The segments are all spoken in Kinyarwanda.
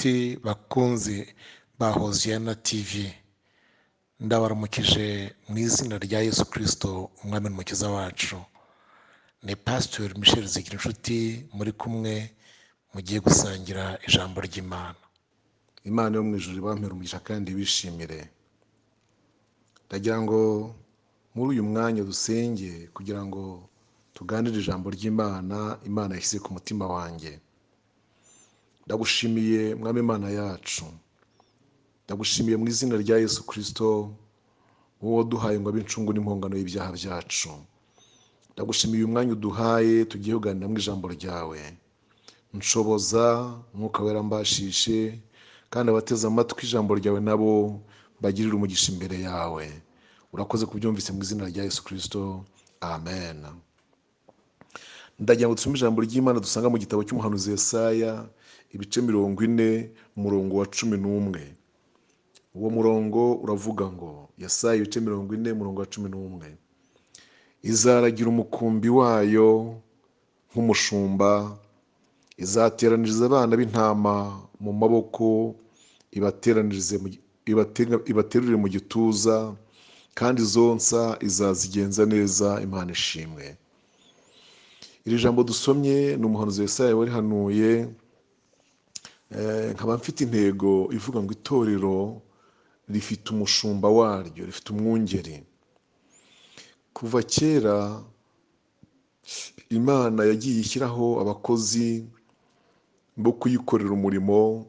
Nshuti bakunzi ba Hoziyana TV, ndabaramukije mu izina rya Yesu Kristo Umwami n'Umukiza wacu. Ni Pastor Michel Zigirinshuti muri kumwe, mugiye gusangira ijambo ry'Imana. Imana yo mu ijuru ibampere umugisha kandi bishimire. Ndagira ngo muri uyu mwanya dusenge kugira ngo tuganire ijambo ry'Imana, Imana yashyize ku mutima wanjye. Ndagushimiye Mwami Imana yacu, ndagushimiye mu izina rya Yesu Kristo, wowe waduhaye ngo abe incungu n'impongano y'ibyaha byacu. Ndagushimiye uyu mwanya uduhaye tugiye kuganira mu ijambo ryawe. Nshoboza Mwuka Wera mbashishe, kandi abateze amatwi ijambo ryawe nabo bagirire umugisha imbere yawe. Urakoze kubyumvise mu izina rya Yesu Kristo, amen. Ndagira ngo dusome ijambo ry'Imana dusanga mu gitabo cy'umuhanuzi Yesaya, ibice 40, umurongo wa 11. Uwo murongo uravuga ngo, Yesaya ibice 40, umurongo wa 11. Izaragira umukumbi wayo nk'umushumba, izateraniriza abana b'intama mu maboko, ibaterure mu gituza, kandi zonsa izazigenza neza. Imana ishimwe. Iri jambo dusomye ni umuhanuzi Yesaya warihanuye. Nkaba mfite intego ivuga ngo itorero rifite umushumba waryo, rifite umwungeri. Kuva kera Imana yagiye ishyiraho abakozi bo kuyikorera umurimo,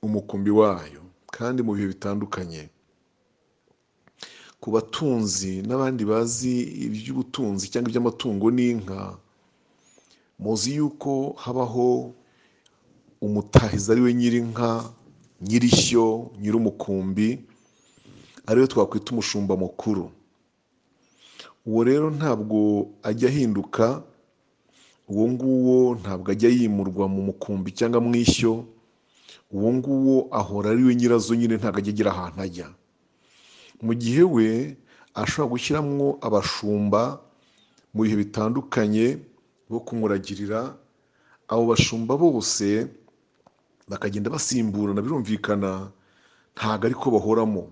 umukumbi wayo, kandi mu bihe bitandukanye. Ku batunzi n'abandi bazi iby'ubutunzi cyangwa iby'amatungo n'inka, muzi yuko habaho umutahizi ari we nyir'inka, nyir'ishyo, nyir'umukumbi, ari we twakwita umushumba mukuru. Uwo rero ntabwo ajya ahinduka, uwo nguwo ntabwo ajya yimurwa mu mukumbi cyangwa mu ishyo, uwo nguwo ahora ari we nyirazo nyine, ntabwo ajya agira ahantu ajya. Mu gihe we ashobora gushyiramo abashumba mu bihe bitandukanye bo kumuragirira, abo bashumba bose bakagenda basimburana, birumvikana ntabwo ariko bahoramo.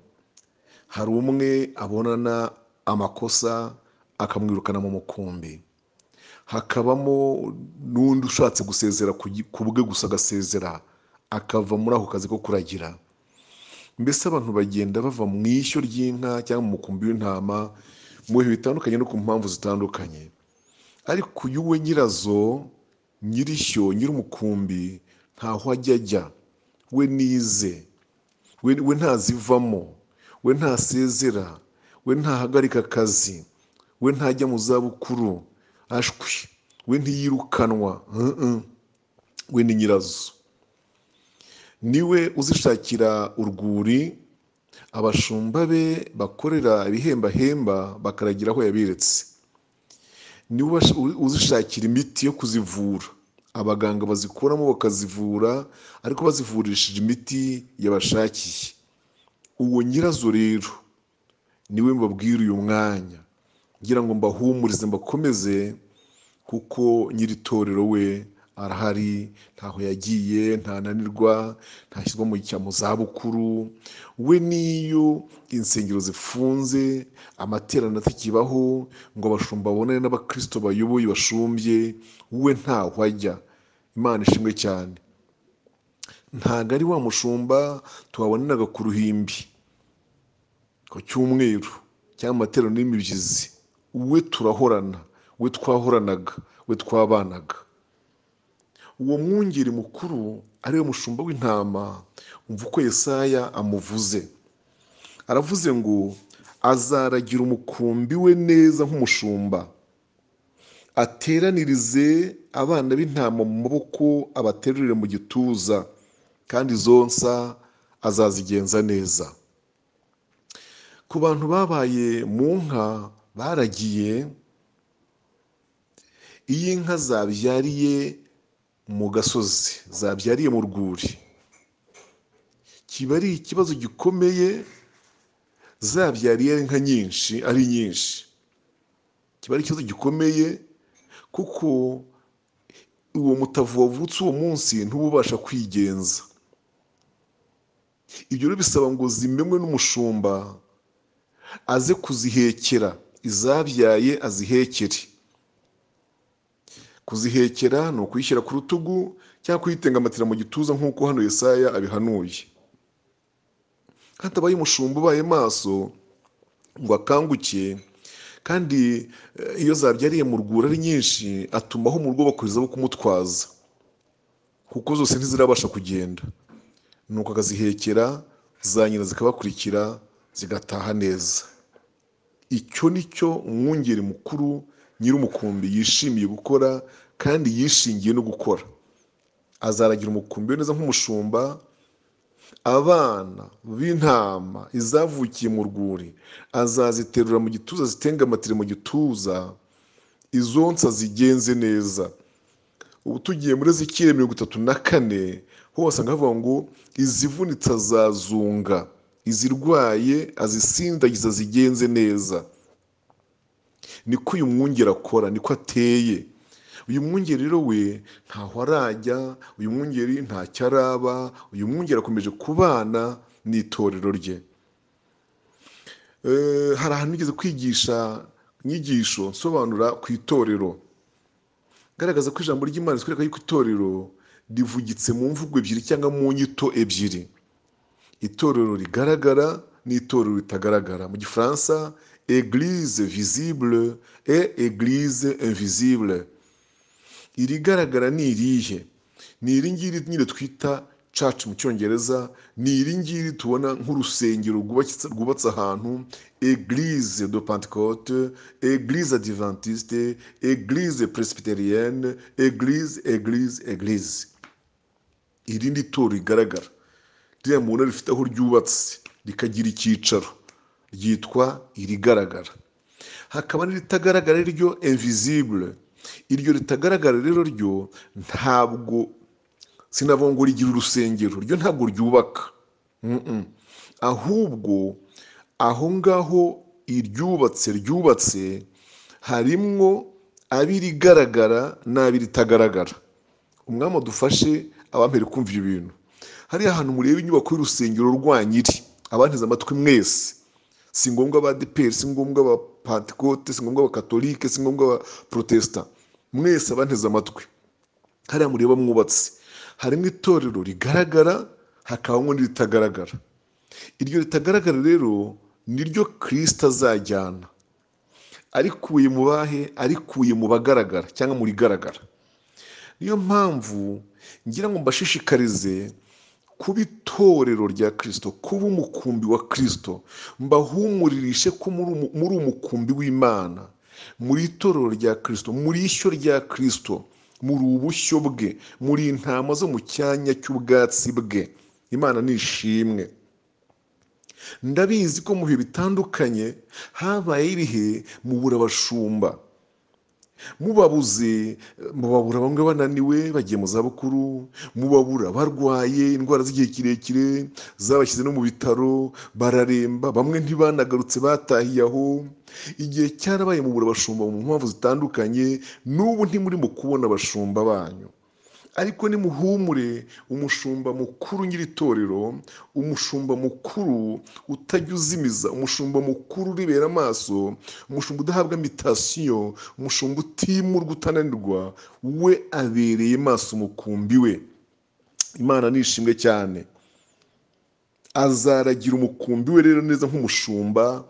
Hari umwe abonana amakosa akamwirukana mu mukumbi, hakabamo n'undi ushatse gusezera ku bwe gusa agasezera, akava muri ako kazi ko kuragira. Mbese abantu bagenda bava mu ishyo ry'inka cyangwa mu mukumbi w'intama mu bihe bitandukanye no ku mpamvu zitandukanye. Ariko uyu we nyirazo, nyir'ishyo, nyir'umukumbi, ntaho ajya ajya, we nize, we ntazivamo, we ntasezera, we ntahagarika akazi, we ntajya mu zabukuru, ashwi, we ntiyirukanwa, we ni nyirazo. Niwe uzishakira urwuri, abashumba be bakorera ibihembahemba bakaragira aho yabiretse. Niwe uzishakira imiti yo kuzivura, abaganga bazikuramo bakazivura, ariko bazivurishije imiti yabashakiye. Uwo nyirazo rero niwe mbabwira uyu mwanya, ngira ngo mbahumurize, mbakomeze, kuko nyir'itorero we arahari, ntaho yagiye, ntananirwa, ntashyirwa mu zabukuru. We niyo insengero zifunze, amateraniro atakibaho, ngo abashumba babonane n'abakristo bayoboye bashumbye, we ntaho ajya. Imana ishimwe cyane. Ntabwo ari wa mushumba tuhaboneraga ku ruhimbi ku cyumweru cyangwa amateraniro y'imibyizi. We turahorana, we twahoranaga, we twabanaga. Uwo mwungeri mukuru ari we mushumba w'intama, umva uko Yesaya amuvuze. Aravuze ngo azaragira umukumbi we neza nk'umushumba, ateranirize abana b'intama mu maboko, abaterurire mu gituza, kandi zonsa azazigenza neza. Ku bantu babaye mu nka baragiye, iyo inka zabyariye mu gasozi, zabyariye mu rwuri, kiba ari ikibazo gikomeye. Zabyariye inka nyinshi, ari nyinshi, kiba ari ikibazo gikomeye, kuko uwo mutavu wavutse uwo munsi ntububasha kwigenza. Ibyo rero bisaba ngo zimenywe n'umushumba, aze kuzihekera, izabyaye azihekere. Kuzihekera ni ukuyishyira ku rutugu cyangwa kuyitengamatira mu gituza nk'uko hano Yesaya abihanuye. Hatabaye umushumba ubaye maso ngo akanguke, kandi iyo zabyariye mu rwuri ari nyinshi, atumaho mu rugo bakohereza abo kumutwaza, kuko zose ntizirabasha kugenda. Nuko akazihekera, za nyina zikabakurikira, zigataha neza. Icyo ni cyo umwungeri mukuru nyir'umukumbi yishimiye gukora kandi yishingiye no gukora. Azaragira umukumbi we neza nk'umushumba. Abana b'intama izavukiye mu rwuri azaziterura mu gituza, zitengamatire mu gituza, izonsa zigenze neza. Ubu tugiye muri Ezekiyeli 34, ho wasanga havuga ngo izivunitse azazunga, izirwaye azisindagiza zigenze neza. Niko uyu mwungeri akora, niko ateye. Uyu mwungeri rero we ntaho arajya, uyu mwungeri ntacyo araba, uyu mwungeri akomeje kubana n'itorero rye. Hari ahantu nigeze kwigisha inyigisho nsobanura ku itorero, ngaragaza ko ijambo ry'Imana ritwereka yuko itorero rivugitse mu mvugo ebyiri cyangwa mu nyito ebyiri: itorero rigaragara n'itorero ritagaragara. Mu gifaransa église visible et église invisible. Irigaragara ni irihe? Ni iri ngiri nyine twita church mu cyongereza, ni iri ngiri tubona nk'urusengero rwubatse ahantu, église de Pentecôte, église adventiste, église presbytérienne, église, église, église. Iri ni itorero rigaragara, ririya mubona rifite aho ryubatse rikagira icyicaro, ryitwa irigaragara. Hakaba n'iritagaragara ryo invisible. Iryo ritagaragara rero ryo ntabwo sinavuga ngo rigira urusengero, ryo ntabwo ryubaka, ahubwo aho ngaho iryubatse ryubatse harimwo abirigaragara n'abiritagaragara. Umwami adufashe abampere kumva ibyo bintu. Hariya ahantu mureba inyubako y'urusengero rwa nyiri, abanteze amatwi mwese, si ngombwa aba ADEPR, si ngombwa aba Pentecote, si ngombwa aba Katolike, si ngombwa aba Protestant, mwese abanteze amatwi, hariya mureba mwubatse harimo itorero rigaragara, hakabamo n'iritagaragara. Iryo ritagaragara rero niryo Kristo azajyana, arikuye mu bahe? Arikuye mu bagaragara cyangwa mu rigaragara. Niyo mpamvu ngira ngo mbashishikarize kuba itorero rya Kristo, kuba umukumbi wa Kristo, mbahumuririshe ko muri umukumbi w'Imana, muri itorero rya Kristo, muri ishyo rya Kristo, muri ubushyo bwe, muri intama zo mu cyanya cy'ubwatsi bwe. Imana nishimwe. Ndabizi ko mu bihe bitandukanye habaye ibihe mubura abashumba, mubabuze, mubabura bamwe bananiwe bagiye mu zabukuru, mubabura barwaye indwara z'igihe kirekire zabashyize no mu bitaro bararemba, bamwe ntibanagarutse batahiye aho. Igihe cyarabaye mubura abashumba mu mpamvu zitandukanye, n'ubu ntimurimo kubona abashumba banyu. Ariko nimuhumure, umushumba mukuru nyir'itorero, umushumba mukuru utajya uzimiza, umushumba mukuru urebera amaso, umushumba udahabwa mitasiyo, umushumba utimurwa utananirwa, we abereye maso umukumbi we. Imana nishimwe cyane. Azaragira umukumbi we rero neza nk'umushumba,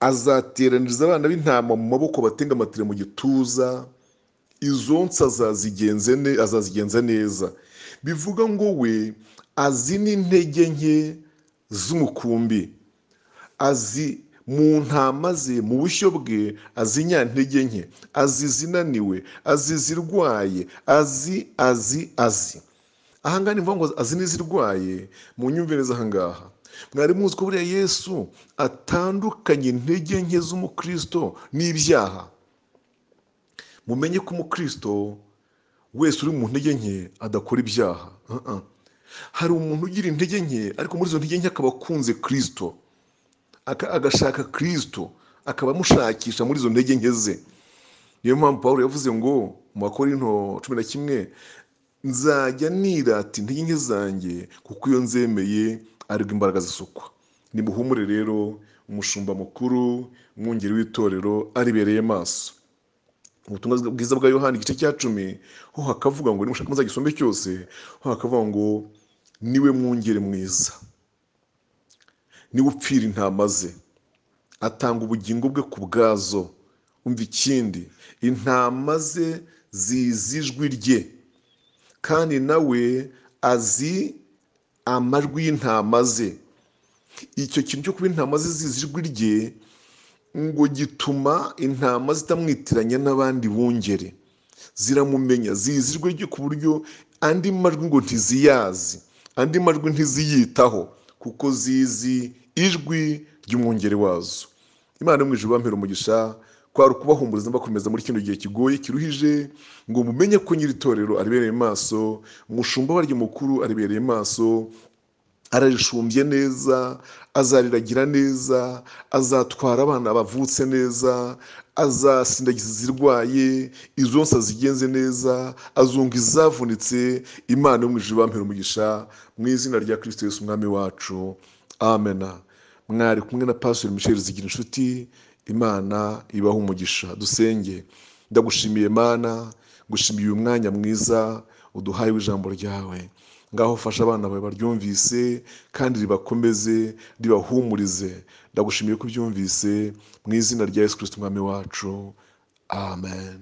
azateraniriza abana b'intama mu maboko batengamatire mu gituza, izo nsa azazigenza neza. Bivuga ngo we azi n'intege nke z'umukumbi, azi mu ntama ze, mu bushyo bwe, azi nyantege nke, azi zinaniwe, azi zirwaye, azi, azi, azi. Aha ngaha ni ngombwa ngo azi n'izirwaye, mu nyumve neza aha ngaha. Mwari muzi ko buriya Yesu atandukanye intege nke z'umukristo n'ibyaha. Mumenye ko umukristo wese uri mu ntege nke adakora ibyaha. Hari umuntu ugira intege nke, ariko muri izo ntege nke akaba akunze Kristo, agashaka Kristo, akaba amushakisha muri izo ntege nke ze. Niyo mpamvu Pawulo yavuze ngo mu Bakorinto 11, Nzajya nirata intege nke zanjye, kuko iyo nzemeye aribwo imbaraga zisukwa. Nimuhumure rero, umushumba mukuru, umwungeri w'itorero aribereye maso. Ubutumwa bwiza bwa Yohani igice cya 10 ho hakavuga ngo, nimushaka muzagisome cyose, ho hakavuga ngo niwe mwungeri mwiza, niwe upfira intama ze, atanga ubugingo bwe ku bwazo. Umva ikindi, intama ze zizi ijwi rye, kandi nawe azi amajwi y'intama ze. Icyo kintu cyo kuba intama ze zizi ijwi rye ngo gituma intama zitamwitiranya n'abandi bungeri, ziramumenya, zizi ijwi rye ku buryo andi majwi ngo ntiziyazi, andi majwi ntiziyitaho, kuko zizi ijwi ry'umwungeri wazo. Imana yo mu ijuru ibampere umugisha, kwari ukubahumuriza mbakomeza muri kino gihe kigoye kiruhije, ngo mumenye ko nyiri itorero aribereye maso, umushumba waryo mukuru aribereye maso, ararishumbye neza, azariragira neza, azatwara abana bavutse neza, azasindagiza izirwaye, izo nsa zigenze neza, azunga izavunitse. Imana yo mu ijuru ibampere umugisha mu izina rya Kristo Yesu umwami wacu, amena. Mwari kumwe na Pastor Michel Zigirinshuti. Imana ibahe umugisha. Dusenge. Ndagushimiye Mana, ngushimiye uyu mwanya mwiza uduhaye w'ijambo ryawe. Ngaho fasha abana bawe baryumvise kandi ribakomeze, ribahumurize. Ndagushimiye ko ubyumvise mu izina rya Yesu Kristo umwami wacu, amen.